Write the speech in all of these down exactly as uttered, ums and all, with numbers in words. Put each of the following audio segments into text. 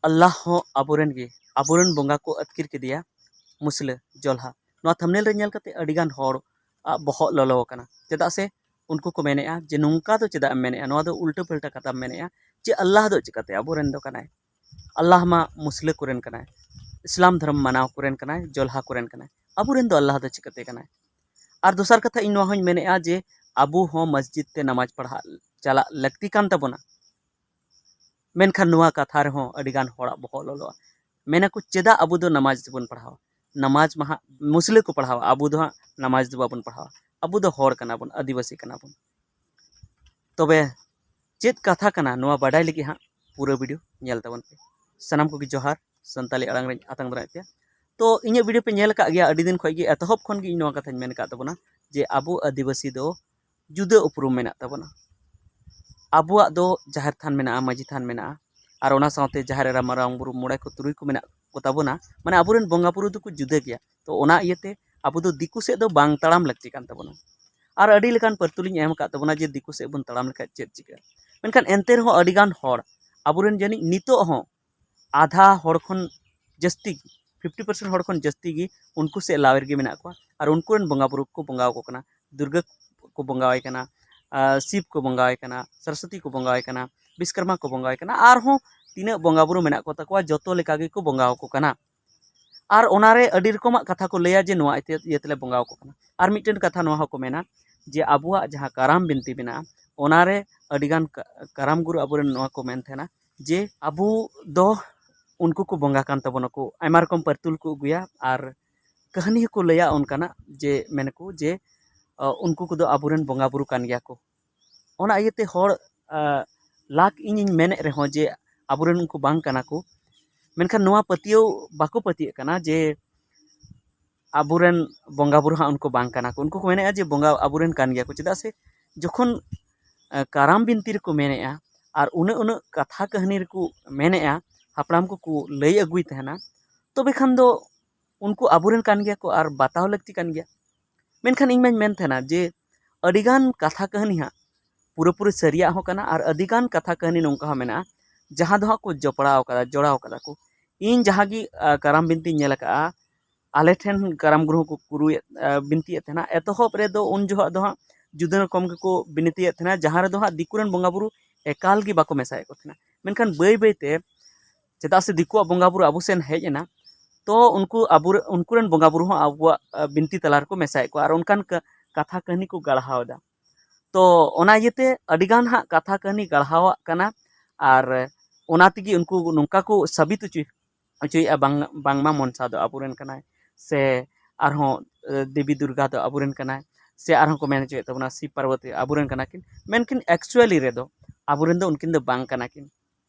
ᱟᱞᱞᱟᱦ ᱦᱚᱸ ᱟᱵᱚᱨᱮᱱ ᱜᱮ, ᱟᱵᱚᱨᱮᱱ ᱵᱚᱸᱜᱟ ᱠᱚ ᱟᱹᱛᱠᱤᱨ ᱠᱮᱫᱮᱭᱟ ᱢᱩᱥᱞᱟᱹ ᱡᱚᱞᱦᱟ᱾ ᱱᱚᱣᱟ ᱛᱷᱟᱢᱱᱮᱞ ᱨᱮ ᱧᱮᱞ ᱠᱟᱛᱮ ᱟᱹᱰᱤᱜᱟᱱ ᱦᱚᱲ ᱟᱜ ᱵᱚᱦᱚᱜ ᱞᱚᱞᱚ ᱟᱠᱟᱱᱟ᱾ ᱪᱮᱫᱟᱜ ᱥᱮ ᱩᱱᱠᱩ ᱠᱚ ᱢᱮᱱᱮᱫᱼᱟ ᱡᱮ ᱱᱚᱝᱠᱟ ᱫᱚ ᱪᱮᱫᱟᱜ ᱮᱢ ᱢᱮᱱᱮᱫᱼᱟ, ᱱᱚᱣᱟ ᱫᱚ ᱩᱞᱴᱟᱹ ᱯᱟᱞᱴᱟ ᱠᱟᱛᱷᱟᱢ ᱢᱮᱱᱮᱫᱼᱟ ᱡᱮ ᱟᱞᱞᱟᱦ ᱫᱚ ᱪᱤᱠᱟᱹᱛᱮ ᱟᱵᱚᱨᱮᱱ ᱫᱚ ᱠᱟᱱᱟᱭ? ᱟᱞᱞᱟᱦ ᱢᱟ ᱢᱩᱥᱞᱟᱹ ᱠᱚᱨᱮᱱ ᱠᱟᱱᱟᱭ, ᱤᱥᱞᱟᱢ ᱫᱷᱚᱨᱚᱢ ᱢᱟᱱᱟᱣ ᱠᱚᱨᱮᱱ ᱠᱟᱱᱟᱭ, ᱡᱚᱞᱦᱟ ᱠᱚᱨᱮᱱ ᱠᱟᱱᱟᱭ, ᱟᱵᱚᱨᱮᱱ ᱫᱚ ᱟᱞᱞᱟᱦ ᱫᱚ ᱪᱤᱠᱟᱹᱛᱮ ᱠᱟᱱᱟᱭ? ᱟᱨ ᱫᱚᱥᱟᱨ ᱠᱟᱛᱷᱟ ᱤᱧ ᱱᱚᱣᱟ ᱦᱚᱸᱧ ᱢᱮᱱᱮᱫᱼᱟ ᱡᱮ ᱟᱵᱚ ᱦᱚᱸ ᱢᱚᱥᱡᱤᱫ ᱛᱮ ᱱᱟᱢᱟᱡᱽ ᱯᱟᱲᱦᱟᱜ ᱪᱟᱞᱟᱜ ᱞᱟᱹᱠᱛᱤ ᱠᱟᱱ ᱛᱟᱵᱚᱱᱟ᱾ ᱢᱮᱱᱠᱷᱟᱱ ᱱᱚᱣᱟ ᱠᱟᱛᱷᱟ ᱨᱮᱦᱚᱸ ᱟᱹᱰᱤᱜᱟᱱ ᱦᱚᱲᱟᱜ ᱵᱚᱦᱚᱜ ᱞᱚᱞᱚᱜᱼᱟ᱾ ᱢᱮᱱᱟᱠᱚ, ᱪᱮᱫᱟᱜ ᱟᱵᱚ ᱫᱚ ᱱᱟᱢᱟᱡᱽ ᱫᱚᱵᱚᱱ ᱯᱟᱲᱦᱟᱣᱟ? ᱱᱟᱢᱟᱡᱽ ᱢᱟ ᱦᱟᱸᱜ ᱢᱩᱥᱞᱟᱹ ᱠᱚ ᱯᱟᱲᱦᱟᱣᱟ, ᱟᱵᱚ ᱫᱚ ᱦᱟᱸᱜ ᱱᱟᱢᱟᱡᱽ ᱫᱚ ᱵᱟᱵᱚᱱ ᱯᱟᱲᱦᱟᱣᱟ᱾ ᱟᱵᱚ ᱫᱚ ᱦᱚᱲ ᱠᱟᱱᱟ ᱵᱚᱱ, ᱟᱹᱫᱤᱵᱟᱹᱥᱤ ᱠᱟᱱᱟ ᱵᱚᱱ᱾ ᱛᱚᱵᱮ ᱪᱮᱫ ᱠᱟᱛᱷᱟ ᱠᱟᱱᱟ, ᱱᱚᱣᱟ ᱵᱟᱰᱟᱭ ᱞᱟᱹᱜᱤᱫ ᱦᱟᱸᱜ ᱯᱩᱨᱟᱹ ᱵᱷᱤᱰᱤᱭᱳ ᱧᱮᱞ ᱛᱟᱵᱚᱱ ᱯᱮ᱾ ᱥᱟᱱᱟᱢ ᱠᱚᱜᱮ ᱡᱚᱦᱟᱨ, ᱥᱟᱱᱛᱟᱞᱤ ᱟᱲᱟᱝ ᱨᱮᱧ ᱟᱛᱟᱝ ᱫᱟᱨᱟᱢᱮᱫ ᱯᱮᱭᱟ᱾ ᱛᱚ ᱤᱧᱟᱹᱜ ᱵᱷᱤᱰᱤᱭᱳ ᱯᱮ ᱧᱮᱞ ᱟᱠᱟᱫ ᱜᱮᱭᱟ, ᱟᱹᱰᱤ ᱫᱤᱱ ᱠᱷᱚᱱ ᱜᱮ, ᱮᱛᱚᱦᱚᱵ ᱠᱷᱚᱱ ᱜᱮ ᱤᱧ ᱱᱚᱣᱟ ᱠᱟᱛᱷᱟᱧ ᱢᱮᱱ ᱟᱠᱟᱫ ᱛᱟᱵᱚᱱᱟ ᱡᱮ ᱟᱵᱚ ᱟᱹᱫᱤᱵᱟᱹᱥᱤ ᱫᱚ ᱡᱩᱫᱟᱹ ᱩᱯᱨᱩᱢ ᱢᱮᱱᱟᱜ ᱛᱟᱵᱚᱱᱟ᱾ ᱟᱵᱚᱣᱟᱜ ᱫᱚ ᱡᱟᱦᱮᱨ ᱛᱷᱟᱱ ᱢᱮᱱᱟᱜᱼᱟ, ᱢᱟᱹᱡᱷᱤ ᱛᱷᱟᱱ ᱢᱮᱱᱟᱜᱼᱟ, ᱟᱨ ᱚᱱᱟ ᱥᱟᱶᱛᱮ ᱡᱟᱦᱮᱨ ᱮᱨᱟ, ᱢᱟᱨᱟᱝ ᱵᱩᱨᱩ, ᱢᱚᱬᱮ ᱠᱚ, ᱛᱩᱨᱩᱭ ᱠᱚ ᱢᱮᱱᱟᱜ ᱠᱚ ᱛᱟᱵᱚᱱᱟ, ᱢᱟᱱᱮ ᱟᱵᱚᱨᱮᱱ ᱵᱚᱸᱜᱟ ᱵᱩᱨᱩ ᱫᱚᱠᱚ ᱡᱩᱫᱟᱹ ᱜᱮᱭᱟ᱾ ᱛᱚ ᱚᱱᱟ ᱤᱭᱟᱹᱛᱮ ᱟᱵᱚ ᱫᱚ ᱫᱤᱠᱩ ᱥᱮᱫ ᱫᱚ ᱵᱟᱝ ᱛᱟᱲᱟᱢ ᱞᱟᱹᱠᱛᱤ ᱠᱟᱱ ᱛᱟᱵᱚᱱᱟ᱾ ᱟᱨ ᱟᱹᱰᱤ ᱞᱮᱠᱟᱱ ᱯᱟᱹᱨᱛᱩᱞᱤᱧ ᱮᱢ ᱟᱠᱟᱫ ᱛᱟᱵᱚᱱᱟ ᱡᱮ ᱫᱤᱠᱩ ᱥᱮᱫ ᱵᱚᱱ ᱛᱟᱲᱟᱢ ᱞᱮᱠᱷᱟᱡ ᱪᱮᱫ ᱪᱤᱠᱟᱹᱜᱼᱟ᱾ ᱢᱮᱱᱠᱷᱟᱱ ᱮᱱᱛᱮ ᱨᱮᱦᱚᱸ ᱟᱹᱰᱤᱜᱟᱱ ᱦᱚᱲ, ᱟᱵᱚᱨᱮᱱ ᱡᱟᱹᱱᱤᱡ ᱱᱤᱛᱚᱜ ᱦᱚᱸ ᱟᱫᱷᱟ ᱦᱚᱲ ᱠᱷᱚᱱ ᱡᱟᱹᱥᱛᱤ ᱜᱮ, ᱯᱷᱤᱯᱴᱤ ᱯᱟᱨᱥᱮᱱᱴ ᱦᱚᱲ ᱠᱷᱚᱱ ᱡᱟᱹᱥᱛᱤ ᱜᱮ ᱩᱱᱠᱩ ᱥᱮᱫ ᱞᱟᱣᱮᱨ ᱜᱮ ᱢᱮᱱᱟᱜ ᱠᱚᱣᱟ᱾ ᱟᱨ ᱩᱱᱠᱩ ᱨᱮᱱ ᱵᱚᱸᱜᱟ ᱵᱩᱨᱩ ᱠᱚ ᱵᱚᱸᱜᱟ ᱟᱠᱚ ᱠᱟᱱᱟ, ᱫᱩᱨᱜᱟᱹ ᱠᱚ ᱵᱚᱸᱜᱟᱣᱟᱭ ᱠᱟᱱᱟ, ᱟᱨ ᱥᱤᱵ ᱠᱚ ᱵᱚᱸᱜᱟᱣᱟᱭ ᱠᱟᱱᱟ, ᱥᱚᱨᱚᱥᱚᱛᱤ ᱠᱚ ᱵᱚᱸᱜᱟᱣᱟᱭ ᱠᱟᱱᱟ, ᱵᱤᱥᱠᱚᱨᱢᱟ ᱠᱚ ᱵᱚᱸᱜᱟᱣᱟᱭ ᱠᱟᱱᱟ, ᱟᱨᱦᱚᱸ ᱛᱤᱱᱟᱹᱜ ᱵᱚᱸᱜᱟ ᱵᱩᱨᱩ ᱢᱮᱱᱟᱜ ᱠᱚ ᱛᱟᱠᱚᱣᱟ, ᱡᱚᱛᱚ ᱞᱮᱠᱟ ᱜᱮᱠᱚ ᱵᱚᱸᱜᱟ ᱟᱠᱚ ᱠᱟᱱᱟ᱾ ᱟᱨ ᱚᱱᱟᱨᱮ ᱟᱹᱰᱤ ᱨᱚᱠᱚᱢᱟᱜ ᱠᱟᱛᱷᱟ ᱠᱚ ᱞᱟᱹᱭᱟ ᱡᱮ ᱱᱚᱣᱟ ᱤᱭᱟᱹᱛᱮ, ᱤᱭᱟᱹ ᱛᱮᱞᱮ ᱵᱚᱸᱜᱟ ᱟᱠᱚ ᱠᱟᱱᱟ᱾ ᱟᱨ ᱢᱤᱫᱴᱮᱱ ᱠᱟᱛᱷᱟ ᱱᱚᱣᱟ ᱦᱚᱸᱠᱚ ᱢᱮᱱᱟ ᱡᱮ ᱟᱵᱚᱣᱟᱜ ᱡᱟᱦᱟᱸ ᱠᱟᱨᱟᱢ ᱵᱤᱱᱛᱤ ᱢᱮᱱᱟᱜᱼᱟ, ᱚᱱᱟᱨᱮ ᱟᱹᱰᱤᱜᱟᱱ ᱠᱟ-, ᱠᱟᱨᱟᱢ ᱜᱩᱨᱩ ᱟᱵᱚᱨᱮᱱ ᱱᱚᱣᱟ ᱠᱚ ᱢᱮᱱ ᱛᱟᱦᱮᱱᱟ ᱡᱮ ᱟᱵᱚ ᱫᱚ ᱩᱱᱠᱩ ᱠᱚ ᱵᱚᱸᱜᱟ ᱠᱟᱱ ᱛᱟᱵᱚᱱᱟᱠᱚ, ᱟᱭᱢᱟ ᱨᱚᱠᱚᱢ ᱯᱟᱹᱨᱛᱩᱞ ᱠᱚ ᱟᱹᱜᱩᱭᱟ ᱟᱨ ᱠᱟᱹᱦᱱᱤ ᱦᱚᱸᱠᱚ ᱞᱟᱹᱭᱟ ᱚᱱᱠᱟᱱᱟᱜ ᱡᱮ ᱢᱮᱱᱟᱠᱚ ᱡᱮ, ᱟ, ᱩᱱᱠᱩ ᱠᱚᱫᱚ ᱟᱵᱚᱨᱮᱱ ᱵᱚᱸᱜᱟ ᱵᱩᱨᱩ ᱠᱟᱱ ᱜᱮᱭᱟ ᱠᱚ᱾ ᱚᱱᱟ ᱤᱭᱟᱹᱛᱮ ᱦᱚᱲ, ᱟ, ᱞᱟᱠᱷ ᱤᱧᱤᱧ ᱢᱮᱱᱮᱫ ᱨᱮᱦᱚᱸ ᱡᱮ ᱟᱵᱚᱨᱮᱱ ᱩᱱᱠᱩ ᱵᱟᱝ ᱠᱟᱱᱟ ᱠᱚ, ᱢᱮᱱᱠᱷᱟᱱ ᱱᱚᱣᱟ ᱯᱟᱹᱛᱭᱟᱹᱣ ᱵᱟᱠᱚ ᱯᱟᱹᱛᱭᱟᱹᱜ ᱠᱟᱱᱟ ᱡᱮ ᱟᱵᱚᱨᱮᱱ ᱵᱚᱸᱜᱟ ᱵᱩᱨᱩ ᱦᱟᱸᱜ ᱩᱱᱠᱩ ᱵᱟᱝ ᱠᱟᱱᱟ ᱠᱚ᱾ ᱩᱱᱠᱩ ᱠᱚ ᱢᱮᱱᱮᱫᱼᱟ ᱡᱮ ᱵᱚᱸᱜᱟ ᱟᱵᱚᱨᱮᱱ ᱠᱟᱱ ᱜᱮᱭᱟ ᱠᱚ᱾ ᱪᱮᱫᱟᱜ ᱥᱮ ᱡᱚᱠᱷᱚᱱ, ᱟ, ᱠᱟᱨᱟᱢ ᱵᱤᱱᱛᱤ ᱨᱮᱠᱚ ᱢᱮᱱᱮᱫᱼᱟ ᱟᱨ ᱩᱱᱟᱹᱜ ᱩᱱᱟᱹᱜ ᱠᱟᱛᱷᱟ ᱠᱟᱹᱦᱱᱤ ᱨᱮᱠᱚ ᱢᱮᱱᱮᱫᱼᱟ, ᱦᱟᱯᱲᱟᱢ ᱠᱚᱠᱚ ᱞᱟᱹᱭ ᱟᱹᱜᱩᱭ ᱛᱟᱦᱮᱱᱟ, ᱛᱚᱵᱮ ᱠᱷᱟᱱ ᱫᱚ ᱩᱱᱠᱩ ᱟᱵᱚᱨᱮᱱ ᱠᱟᱱ ᱜᱮᱭᱟ ᱠᱚ ᱟᱨ ᱵᱟᱛᱟᱣ ᱞᱟᱹᱠᱛᱤ ᱠᱟᱱ ᱜᱮᱭᱟ᱾ ᱢᱮᱱᱠᱷᱟᱱ ᱤᱧ ᱢᱟᱧ ᱢᱮᱱ ᱛᱟᱦᱮᱱᱟ ᱡᱮ ᱟᱹᱰᱤᱜᱟᱱ ᱠᱟᱛᱷᱟ ᱠᱟᱹᱦᱱᱤ ᱦᱟᱸᱜ ᱯᱩᱨᱟᱹᱯᱩᱨᱤ ᱥᱟᱹᱨᱤᱭᱟᱜ ᱦᱚᱸ ᱠᱟᱱᱟ ᱟᱨ ᱟᱹᱰᱤᱜᱟᱱ ᱠᱟᱛᱷᱟ ᱠᱟᱹᱦᱱᱤ ᱱᱚᱝᱠᱟ ᱦᱚᱸ ᱢᱮᱱᱟᱜᱼᱟ ᱡᱟᱦᱟᱸ ᱫᱚ ᱦᱟᱸᱜ ᱠᱚ ᱡᱚᱯᱲᱟᱣ ᱠᱟᱫᱟ, ᱡᱚᱲᱟᱣ ᱠᱟᱫᱟ ᱠᱚ᱾ ᱤᱧ ᱡᱟᱦᱟᱸ ᱜᱮ ᱠᱟᱨᱟᱢ ᱵᱤᱱᱛᱤᱧ ᱧᱮᱞ ᱟᱠᱟᱫᱼᱟ, ᱟᱞᱮ ᱴᱷᱮᱱ ᱠᱟᱨᱟᱢ ᱜᱩᱨᱩ ᱦᱚᱸᱠᱚ ᱠᱩᱨᱩᱭᱮᱫ ᱵᱤᱱᱛᱤᱭᱮᱫ ᱛᱟᱦᱮᱱᱟ᱾ ᱮᱛᱚᱦᱚᱵ ᱨᱮᱫᱚ ᱩᱱ ᱡᱚᱦᱚᱜ ᱫᱚ ᱦᱟᱸᱜ ᱡᱩᱫᱟᱹ ᱨᱚᱠᱚᱢ ᱜᱮᱠᱚ ᱵᱤᱱᱛᱤᱭᱮᱫ ᱛᱟᱦᱮᱱᱟ, ᱡᱟᱦᱟᱸ ᱨᱮᱫᱚ ᱦᱟᱸᱜ ᱫᱤᱠᱩ ᱨᱮᱱ ᱵᱚᱸᱜᱟ ᱵᱩᱨᱩ ᱮᱠᱟᱞ ᱜᱮ ᱵᱟᱠᱚ ᱢᱮᱥᱟᱭᱮᱫ ᱠᱚ ᱛᱟᱦᱮᱱᱟ᱾ ᱢᱮᱱᱠᱷᱟᱱ ᱵᱟᱹᱭ ᱵᱟᱹᱭ ᱛᱮ, ᱪᱮᱫᱟᱜ ᱥᱮ ᱫᱤᱠᱩᱣᱟᱜ ᱵᱚᱸᱜᱟ ᱵᱩᱨᱩ ᱟᱵᱚ ᱥᱮᱱ ᱦᱮᱡ ᱮᱱᱟ, ᱛᱚ ᱩᱱᱠᱩ ᱟᱵᱚ ᱩᱱᱠᱩ ᱨᱮᱱ ᱵᱚᱸᱜᱟ ᱵᱩᱨᱩ ᱦᱚᱸ ᱟᱵᱚᱣᱟᱜ ᱵᱤᱱᱛᱤ ᱛᱟᱞᱟ ᱨᱮᱠᱚ ᱢᱮᱥᱟᱭᱮᱫ ᱠᱚᱣᱟ ᱟᱨ ᱚᱱᱠᱟᱱ ᱠᱟᱛᱷᱟ ᱠᱟᱹᱦᱱᱤ ᱠᱚ ᱜᱟᱲᱦᱟᱣ ᱮᱫᱟ᱾ ᱛᱚ ᱚᱱᱟ ᱤᱭᱟᱹᱛᱮ ᱟᱹᱰᱤ ᱜᱟᱱ ᱦᱟᱸᱜ ᱠᱟᱛᱷᱟ ᱠᱟᱹᱦᱱᱤ ᱜᱟᱲᱦᱟᱣᱟᱜ ᱠᱟᱱᱟ᱾ ᱟᱨ ᱚᱱᱟ ᱛᱮᱜᱮ ᱩᱱᱠᱩ ᱱᱚᱝᱠᱟ ᱠᱚ ᱥᱟᱵᱤᱛ ᱦᱚᱪᱚᱭ ᱦᱚᱪᱚᱭᱮᱫᱼᱟ, ᱵᱟᱝ ᱵᱟᱝᱢᱟ ᱢᱚᱱᱥᱟ ᱫᱚ ᱟᱵᱚᱨᱮᱱ ᱠᱟᱱᱟᱭ, ᱥᱮ ᱟᱨᱦᱚᱸ ᱫᱮᱵᱤ ᱫᱩᱨᱜᱟ ᱫᱚ ᱟᱵᱚᱨᱮᱱ ᱠᱟᱱᱟᱭ, ᱥᱮ ᱟᱨᱦᱚᱸ ᱠᱚ ᱢᱮᱱ ᱦᱚᱪᱚᱭᱮᱫ ᱛᱟᱵᱚᱱᱟ ᱥᱤᱵ ᱯᱟᱨᱵᱚᱛᱤ ᱟᱵᱚᱨᱮᱱ ᱠᱟᱱᱟ ᱠᱤᱱ᱾ ᱢᱮᱱᱠᱷᱟᱱ ᱮᱠᱪᱩᱭᱟᱞᱤ ᱨᱮᱫᱚ ᱟᱵᱚᱨᱮᱱ ᱫᱚ ᱩᱱᱠᱤᱱ ᱫᱚ ᱵᱟᱝ ᱠᱟᱱᱟ ᱠᱤᱱ᱾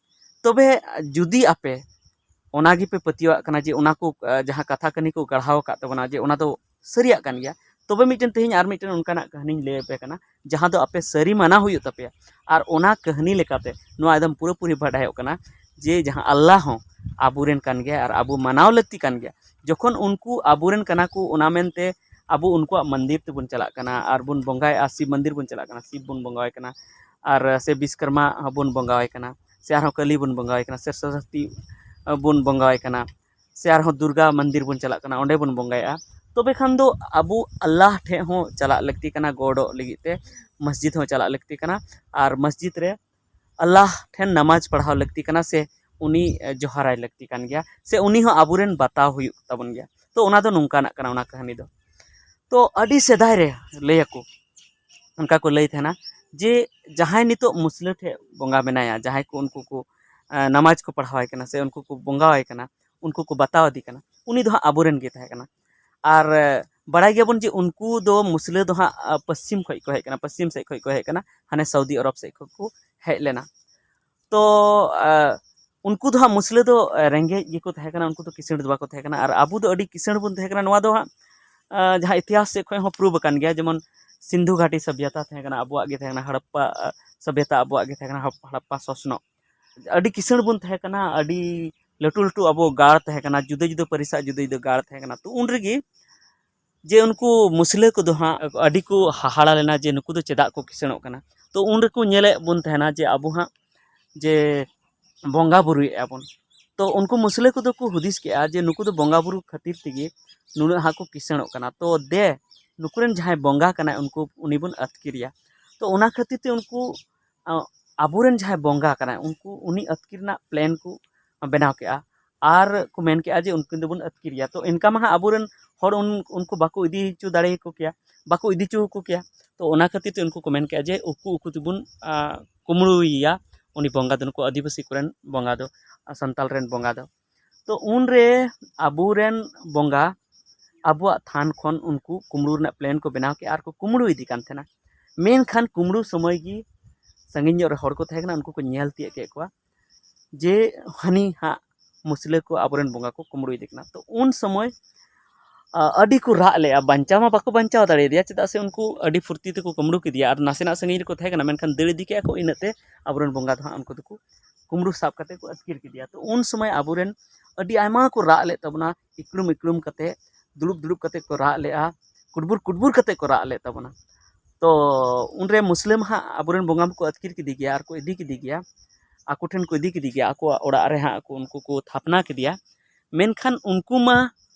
ᱛᱚᱵᱮ ᱡᱩᱫᱤ ᱟᱯᱮ ᱚᱱᱟ ᱜᱮᱯᱮ ᱯᱟᱹᱛᱭᱟᱹᱣᱟᱜ ᱠᱟᱱᱟ ᱡᱮ ᱚᱱᱟ ᱠᱚ ᱡᱟᱦᱟᱸ ᱠᱟᱛᱷᱟ ᱠᱟᱹᱦᱱᱤ ᱠᱚ ᱜᱟᱲᱦᱟᱣ ᱟᱠᱟᱫ ᱛᱟᱵᱚᱱᱟ ᱡᱮ ᱚᱱᱟ ᱫᱚ ᱥᱟᱹᱨᱤᱭᱟᱜ ᱠᱟᱱ ᱜᱮᱭᱟ, ᱛᱚᱵᱮ ᱢᱤᱫᱴᱮᱱ ᱛᱮᱦᱮᱧ ᱟᱨ ᱢᱤᱫᱴᱮᱱ ᱚᱱᱠᱟᱱᱟᱜ ᱠᱟᱹᱦᱱᱤᱧ ᱞᱟᱹᱭ ᱟᱯᱮ ᱠᱟᱱᱟ, ᱡᱟᱦᱟᱸ ᱫᱚ ᱟᱯᱮ ᱥᱟᱹᱨᱤ ᱢᱟᱱᱟᱣ ᱦᱩᱭᱩᱜ ᱛᱟᱯᱮᱭᱟ᱾ ᱟᱨ ᱚᱱᱟ ᱠᱟᱹᱦᱱᱤ ᱞᱮᱠᱟᱛᱮ ᱱᱚᱣᱟ ᱮᱠᱫᱚᱢ ᱯᱩᱨᱟᱹᱯᱩᱨᱤ ᱵᱟᱰᱟᱭᱚᱜ ᱠᱟᱱᱟ ᱡᱮ ᱡᱟᱦᱟᱸ ᱟᱞᱞᱟᱦ ᱦᱚᱸ ᱟᱵᱚᱨᱮᱱ ᱠᱟᱱ ᱜᱮᱭᱟ ᱟᱨ ᱟᱵᱚ ᱢᱟᱱᱟᱣ ᱞᱟᱹᱠᱛᱤ ᱠᱟᱱ ᱜᱮᱭᱟ᱾ ᱡᱚᱠᱷᱚᱱ ᱩᱱᱠᱩ ᱟᱵᱚᱨᱮᱱ ᱠᱟᱱᱟ ᱠᱚ, ᱚᱱᱟ ᱢᱮᱱᱛᱮ ᱟᱵᱚ ᱩᱱᱠᱩᱣᱟᱜ ᱢᱚᱱᱫᱤᱨ ᱛᱮᱵᱚᱱ ᱪᱟᱞᱟᱜ ᱠᱟᱱᱟ ᱟᱨ ᱵᱚᱱ ᱵᱚᱸᱜᱟᱭᱮᱫᱼᱟ, ᱥᱤᱵ ᱢᱚᱱᱫᱤᱨ ᱵᱚᱱ ᱪᱟᱞᱟᱜ ᱠᱟᱱᱟ, ᱥᱤᱵ ᱵᱚᱱ ᱵᱚᱸᱜᱟᱣᱟᱭ ᱠᱟᱱᱟ, ᱟᱨ ᱥᱮ ᱵᱤᱥᱠᱚᱨᱢᱟ ᱦᱚᱸᱵᱚᱱ ᱵᱚᱸᱜᱟᱣᱟᱭ ᱠᱟᱱᱟ, ᱥᱮ ᱟᱨᱦᱚᱸ ᱠᱟᱹᱞᱤ ᱵᱚᱱ ᱵᱚᱸᱜᱟᱣᱟᱭ ᱠᱟᱱᱟ, ᱥᱮ ᱥᱚᱨᱚᱥᱚᱛᱤ ᱵᱚᱱ ᱵᱚᱸᱜᱟᱣᱟᱭ ᱠᱟᱱᱟ, ᱥᱮ ᱟᱨᱦᱚᱸ ᱫᱩᱨᱜᱟ ᱢᱚᱱᱫᱤᱨ ᱵᱚᱱ ᱪᱟᱞᱟᱜ ᱠᱟᱱᱟ, ᱚᱸᱰᱮ ᱵᱚᱱ ᱵᱚᱸᱜᱟᱭᱮᱫᱼᱟ, ᱛᱚᱵᱮ ᱠᱷᱟᱱ ᱫᱚ ᱟᱵᱚ ᱟᱞᱞᱟᱦ ᱴᱷᱮᱡ ᱦᱚᱸ ᱪᱟᱞᱟᱜ ᱞᱟᱹᱠᱛᱤ ᱠᱟᱱᱟ, ᱜᱚᱰᱚᱜ ᱞᱟᱹᱜᱤᱫ ᱛᱮ ᱢᱚᱥᱡᱤᱫ ᱦᱚᱸ ᱪᱟᱞᱟᱜ ᱞᱟᱹᱠᱛᱤ ᱠᱟᱱᱟ᱾ ᱟᱨ ᱢᱚᱥᱡᱤᱫ ᱨᱮ ᱟᱞᱞᱟᱦ ᱴᱷᱮᱱ ᱱᱟᱢᱟᱡᱽ ᱯᱟᱲᱦᱟᱣ ᱞᱟᱹᱠᱛᱤ ᱠᱟᱱᱟ, ᱥᱮ ᱩᱱᱤ ᱡᱚᱦᱟᱨᱟᱭ ᱞᱟᱹᱠᱛᱤ ᱠᱟᱱ ᱜᱮᱭᱟ, ᱥᱮ ᱩᱱᱤ ᱦᱚᱸ ᱟᱵᱚᱨᱮᱱ ᱵᱟᱛᱟᱣ ᱦᱩᱭᱩᱜ ᱛᱟᱵᱚᱱ ᱜᱮᱭᱟ᱾ ᱛᱚ ᱚᱱᱟ ᱫᱚ ᱱᱚᱝᱠᱟᱱᱟᱜ ᱠᱟᱱᱟ ᱚᱱᱟ ᱠᱟᱹᱦᱱᱤ ᱫᱚ᱾ ᱛᱚ ᱟᱹᱰᱤ ᱥᱮᱫᱟᱭ ᱨᱮ ᱞᱟᱹᱭᱟᱠᱚ, ᱚᱱᱠᱟ ᱠᱚ ᱞᱟᱹᱭ ᱛᱟᱦᱮᱱᱟ ᱡᱮ ᱡᱟᱦᱟᱸᱭ ᱱᱤᱛᱚᱜ ᱢᱩᱥᱞᱟᱹ ᱴᱷᱮᱡ ᱵᱚᱸᱜᱟ ᱢᱮᱱᱟᱭᱟ, ᱡᱟᱦᱟᱸᱭ ᱠᱚ ᱩᱱᱠᱩ ᱠᱚ ᱱᱟᱢᱟᱡᱽ ᱠᱚ ᱯᱟᱲᱦᱟᱣᱟᱭ ᱠᱟᱱᱟ ᱥᱮ ᱩᱱᱠᱩ ᱠᱚ ᱵᱚᱸᱜᱟᱣᱟᱭ ᱠᱟᱱᱟ, ᱩᱱᱠᱩ ᱠᱚ ᱵᱟᱛᱟᱣ ᱟᱫᱮ ᱠᱟᱱᱟ, ᱩᱱᱤ ᱫᱚ ᱦᱟᱸᱜ ᱟᱵᱚᱨᱮᱱ ᱜᱮ ᱛᱟᱦᱮᱸ ᱠᱟᱱᱟ᱾ ᱟᱨ ᱵᱟᱲᱟᱭ ᱜᱮᱭᱟᱵᱚᱱ ᱡᱮ ᱩᱱᱠᱩ ᱫᱚ ᱢᱩᱥᱞᱟᱹ ᱫᱚ ᱦᱟᱸᱜ ᱯᱚᱥᱪᱤᱢ ᱠᱷᱚᱡ ᱠᱚ ᱦᱮᱡ ᱠᱟᱱᱟ, ᱯᱚᱥᱪᱤᱢ ᱥᱮᱫ ᱠᱷᱚᱡ ᱠᱚ ᱦᱮᱡ ᱠᱟᱱᱟ, ᱦᱟᱱᱮ ᱥᱟᱣᱫᱤ ᱟᱨᱚᱵ ᱥᱮᱫ ᱠᱷᱚᱡ ᱠᱚ ᱦᱮᱡ ᱞᱮᱱᱟ᱾ ᱛᱚ ᱩᱱᱠᱩ ᱫᱚ ᱦᱟᱸᱜ ᱢᱩᱥᱞᱟᱹ ᱫᱚ ᱨᱮᱸᱜᱮᱡ ᱜᱮᱠᱚ ᱛᱟᱦᱮᱸ ᱠᱟᱱᱟ, ᱩᱱᱠᱩ ᱫᱚ ᱠᱤᱥᱟᱹᱬ ᱫᱚ ᱵᱟᱠᱚ ᱛᱟᱦᱮᱸ ᱠᱟᱱᱟ᱾ ᱟᱨ ᱟᱵᱚ ᱫᱚ ᱟᱹᱰᱤ ᱠᱤᱥᱟᱹᱬ ᱵᱚᱱ ᱛᱟᱦᱮᱸ ᱠᱟᱱᱟ, ᱱᱚᱣᱟ ᱫᱚ ᱦᱟᱸᱜ ᱡᱟᱦᱟᱸ ᱤᱛᱤᱦᱟᱥ ᱥᱮᱫ ᱠᱷᱚᱡ ᱦᱚᱸ ᱯᱨᱩᱵᱷ ᱟᱠᱟᱱ ᱜᱮᱭᱟ᱾ ᱡᱮᱢᱚᱱ ᱥᱤᱱᱫᱷᱩ ᱜᱷᱟᱴᱤ ᱥᱚᱵᱷᱭᱚᱛᱟ ᱛᱟᱦᱮᱸ ᱠᱟᱱᱟ ᱟᱵᱚᱣᱟᱜ ᱜᱮ ᱛᱟᱦᱮᱸ ᱠᱟᱱᱟ, ᱦᱚᱲᱚᱯᱯᱟ ᱥᱚᱵᱷᱭᱚᱛᱟ ᱟᱵᱚᱣᱟᱜ ᱜᱮ ᱛᱟᱦᱮᱸ ᱠᱟᱱᱟ, ᱦᱚᱲᱚᱯᱯᱟ ᱥᱚᱥᱱᱚᱜ᱾ ᱟᱹᱰᱤ ᱠᱤᱥᱟᱹᱬ ᱵᱚᱱ ᱛᱟᱦᱮᱸ ᱠᱟᱱᱟ, ᱟᱹᱰᱤ ᱞᱟᱹᱴᱩ ᱞᱟᱹᱴᱩ ᱟᱵᱚ ᱜᱟᱲ ᱛᱟᱦᱮᱸ ᱠᱟᱱᱟ, ᱡᱩᱫᱟᱹ ᱡᱩᱫᱟᱹ ᱯᱟᱹᱨᱤᱥᱟᱜ ᱡᱩᱫᱟᱹ ᱡᱩᱫᱟᱹ ᱜᱟᱲ ᱛᱟᱦᱮᱸ ᱠᱟᱱᱟ᱾ ᱛᱚ ᱩᱱ ᱨᱮᱜᱮ ᱡᱮ ᱩᱱᱠᱩ ᱢᱩᱥᱞᱟᱹ ᱠᱚᱫᱚ ᱦᱟᱸᱜ ᱟᱹᱰᱤ ᱠᱚ ᱦᱟᱦᱟᱲᱟ ᱞᱮᱱᱟ ᱡᱮ ᱱᱩᱠᱩ ᱫᱚ ᱪᱮᱫᱟᱜ ᱠᱚ ᱠᱤᱥᱟᱹᱬᱚᱜ ᱠᱟᱱᱟ᱾ ᱛᱚ ᱩᱱ ᱨᱮᱠᱚ ᱧᱮᱞᱮᱫ ᱵᱚᱱ ᱛᱟᱦᱮᱱᱟ ᱡᱮ ᱟᱵᱚ ᱦᱟᱸᱜ ᱡᱮ ᱵᱚᱸᱜᱟ ᱵᱩᱨᱩᱭᱮᱫᱼᱟ ᱵᱚᱱ᱾ ᱛᱚ ᱩᱱᱠᱩ ᱢᱩᱥᱞᱟᱹ ᱠᱚᱫᱚ ᱠᱚ ᱦᱩᱫᱤᱥ ᱠᱮᱜᱼᱟ ᱡᱮ ᱱᱩᱠᱩ ᱫᱚ ᱵᱚᱸᱜᱟ ᱵᱩᱨᱩ ᱠᱷᱟᱹᱛᱤᱨ ᱛᱮᱜᱮ ᱱᱩᱱᱟᱹᱜ ᱦᱟᱸᱜ ᱠᱚ ᱠᱤᱥᱟᱹᱬᱚᱜ ᱠᱟᱱᱟ, ᱛᱚ ᱫᱮ ᱱᱩᱠᱩ ᱨᱮᱱ ᱡᱟᱦᱟᱸᱭ ᱵᱚᱸᱜᱟ ᱠᱟᱱᱟᱭ ᱩᱱᱠᱩ, ᱩᱱᱤ ᱵᱚᱱ ᱟᱹᱛᱠᱤᱨᱮᱭᱟ᱾ ᱛᱚ ᱚᱱᱟ ᱠᱷᱟᱹᱛᱤᱨ ᱛᱮ ᱩᱱᱠᱩ, ᱟ, ᱟᱵᱚᱨᱮᱱ ᱡᱟᱦᱟᱸᱭ ᱵᱚᱸᱜᱟ ᱠᱟᱱᱟᱭ ᱩᱱᱠᱩ, ᱩᱱᱤ ᱟᱹᱛᱠᱤᱨ ᱨᱮᱱᱟᱜ ᱯᱞᱮᱱ ᱠᱚ ᱵᱮᱱᱟᱣ ᱠᱮᱜᱼᱟ ᱟᱨ ᱠᱚ ᱢᱮᱱ ᱠᱮᱜᱼᱟ ᱡᱮ ᱩᱱᱠᱤᱱ ᱫᱚᱵᱚᱱ ᱟᱹᱛᱠᱤᱨᱮᱭᱟ᱾ ᱛᱚ ᱚᱱᱠᱟ ᱢᱟ ᱦᱟᱸᱜ ᱟᱵᱚᱨᱮᱱ ᱦᱚᱲ ᱩᱱ-, ᱩᱱᱠᱩ ᱵᱟᱠᱚ ᱤᱫᱤ ᱦᱚᱪᱚ ᱫᱟᱲᱮᱭᱟᱠᱚ ᱠᱮᱭᱟ, ᱵᱟᱠᱚ ᱤᱫᱤ ᱦᱚᱪᱚ ᱟᱠᱚ ᱠᱮᱭᱟ᱾ ᱛᱚ ᱚᱱᱟ ᱠᱷᱟᱹᱛᱤᱨ ᱛᱮ ᱩᱱᱠᱩ ᱠᱚ ᱢᱮᱱ ᱠᱮᱜᱼᱟ ᱡᱮ ᱩᱠᱩ ᱩᱠᱩ ᱛᱮᱵᱚᱱ, ᱟ, ᱠᱩᱢᱲᱩᱭᱮᱭᱟ ᱩᱱᱤ ᱵᱚᱸᱜᱟ ᱫᱚ, ᱱᱩᱠᱩ ᱟᱹᱫᱤᱵᱟᱹᱥᱤ ᱠᱚᱨᱮᱱ ᱵᱚᱸᱜᱟ ᱫᱚ, ᱟ, ᱥᱟᱱᱛᱟᱞ ᱨᱮᱱ ᱵᱚᱸᱜᱟ ᱫᱚ᱾ ᱛᱚ ᱩᱱᱨᱮ ᱟᱵᱚᱨᱮᱱ ᱵᱚᱸᱜᱟ ᱟᱵᱚᱣᱟᱜ ᱛᱷᱟᱱ ᱠᱷᱚᱱ ᱩᱱᱠᱩ ᱠᱩᱢᱲᱩ ᱨᱮᱱᱟᱜ ᱯᱞᱮᱱ ᱠᱚ ᱵᱮᱱᱟᱣ ᱠᱮᱜᱼᱟ ᱟᱨ ᱠᱚ ᱠᱩᱢᱲᱩ ᱤᱫᱤ ᱠᱟᱱ ᱛᱟᱦᱮᱱᱟ᱾ ᱢᱮᱱᱠᱷᱟᱱ ᱠᱩᱢᱲᱩ ᱥᱚᱢᱚᱭ ᱜᱮ ᱥᱟᱺᱜᱤᱧ ᱧᱚᱜ ᱨᱮ ᱦᱚᱲ ᱠᱚ ᱛᱟᱦᱮᱸ ᱠᱟᱱᱟ, ᱩᱱᱠᱩ ᱠᱚ ᱧᱮᱞ ᱛᱤᱭᱳᱜ ᱠᱮᱫ ᱠᱚᱣᱟ ᱡᱮ ᱦᱟᱹᱱᱤ ᱦᱟᱸᱜ ᱢᱩᱥᱞᱟᱹ ᱠᱚ ᱟᱵᱚᱨᱮᱱ ᱵᱚᱸᱜᱟ ᱠᱚ ᱠᱩᱢᱲᱩᱭᱮᱫᱮ ᱠᱟᱱᱟ᱾ ᱛᱚ ᱩᱱ ᱥᱚᱢᱚᱭ, ᱟ, ᱟᱹᱰᱤ ᱠᱚ ᱨᱟᱜ ᱞᱮᱜᱼᱟ᱾ ᱵᱟᱧᱪᱟᱣ ᱢᱟ ᱵᱟᱠᱚ ᱵᱟᱧᱪᱟᱣ ᱫᱟᱲᱮᱭᱟᱫᱮᱭᱟ, ᱪᱮᱫᱟᱜ ᱥᱮ ᱩᱱᱠᱩ ᱟᱹᱰᱤ ᱯᱷᱩᱨᱛᱤ ᱛᱮᱠᱚ ᱠᱩᱢᱲᱩ ᱠᱮᱫᱮᱭᱟ ᱟᱨ ᱱᱟᱥᱮᱱᱟᱜ ᱥᱟᱺᱜᱤᱧ ᱨᱮᱠᱚ ᱛᱟᱦᱮᱸ ᱠᱟᱱᱟ, ᱢᱮᱱᱠᱷᱟᱱ ᱫᱟᱹᱲ ᱤᱫᱤ ᱠᱮᱜᱼᱟ ᱠᱚ᱾ ᱤᱱᱟᱹᱜ ᱛᱮ ᱟᱵᱚᱨᱮᱱ ᱵᱚᱸᱜᱟ ᱫᱚ ᱦᱟᱸᱜ ᱩᱱᱠᱩ ᱫᱚᱠᱚ ᱠᱩᱢᱲᱩ ᱥᱟᱵ ᱠᱟᱛᱮ ᱠᱚ ᱟᱹᱛᱠᱤᱨ ᱠᱮᱫᱮᱭᱟ᱾ ᱛᱚ ᱩᱱ ᱥᱚᱢᱚᱭ ᱟᱵᱚᱨᱮᱱ ᱟᱹᱰᱤ ᱟᱭᱢᱟ ᱠᱚ ᱨᱟᱜ ᱞᱮᱫ ᱛᱟᱵᱚᱱᱟ, ᱤᱠᱲᱩᱢ ᱤᱠᱲᱩᱢ ᱠᱟᱛᱮ, ᱫᱩᱲᱩᱵ ᱫᱩᱲᱩᱵ ᱠᱟᱛᱮ ᱠᱚ ᱨᱟᱜ ᱞᱮᱜᱼᱟ, ᱠᱩᱰᱵᱩᱨ ᱠᱩᱰᱵᱩᱨ ᱠᱟᱛᱮ ᱠᱚ ᱨᱟᱜ ᱞᱮᱫ ᱛᱟᱵᱚᱱᱟ᱾ ᱛᱚ ᱩᱱᱨᱮ ᱢᱩᱥᱞᱟᱹ ᱢᱟ ᱦᱟᱸᱜ ᱟᱵᱚᱨᱮᱱ ᱵᱚᱸᱜᱟ ᱢᱟᱠᱚ ᱟᱹᱛᱠᱤᱨ ᱠᱮᱫᱮ ᱜᱮᱭᱟ ᱟᱨ ᱠᱚ ᱤᱫᱤ ᱠᱮᱫᱮ ᱜᱮᱭᱟ, ᱟᱠᱚ ᱴᱷᱮᱱ ᱠᱚ ᱤᱫᱤ ᱠᱮᱫᱮ ᱜᱮᱭᱟ, ᱟᱠᱚᱣᱟᱜ ᱚᱲᱟᱜ ᱨᱮ ᱦᱟᱸᱜ ᱠᱚ, ᱩᱱᱠᱩ ᱠᱚ ᱛᱷᱟᱯᱱᱟ ᱠᱮᱫᱮᱭᱟ᱾ ᱢᱮᱱᱠᱷᱟᱱ ᱩᱱᱠᱩ ᱢᱟ